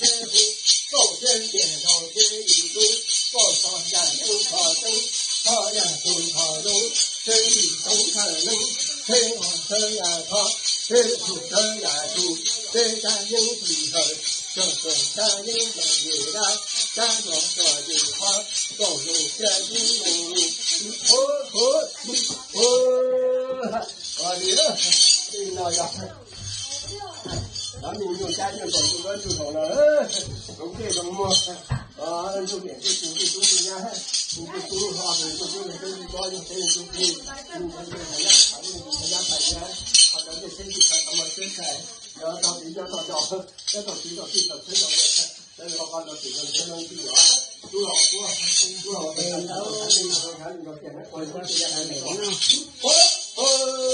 seb hu, koj seb tias zog seb yim lub, koj txog yam yeeb txog ceeb, txog yam txog txog zoo, seb yim txog thawj neeb, seb ua seb yam txog, seb hu seb yam txog, seb caj yeeb tsis hawm, txog txog caj yeeb txog yim dab, caj txog txog yim qhov, txog zoo caj yeeb zoo, hu, hu, hu, hu, li no yog. Cov me nyuam cab nyuag nkaus tus koj ntsuj zaum no, zoo dej zoo muag, ntsuj niam ntsuj txiv ntsuj tub ntsuj nyab, ntsuj tub ntsuj ho ntsuj tub ntsuj tub ntsuj koj ntsuj teb ntsuj plig, ntsuj ntsuj nyab pais ntsuj ntsuj nyab pais nyab, ho cov ncej tsheb tsis txhais tau mos tsheb txhais, nyob tog tiv nyob tog do, nyob tog tiv tog tij tog tsheb tog ncej txhais, nyob tog qo tog tim tog ntseb tog ntij yom, tub los tub, tub los tub, tub los tub,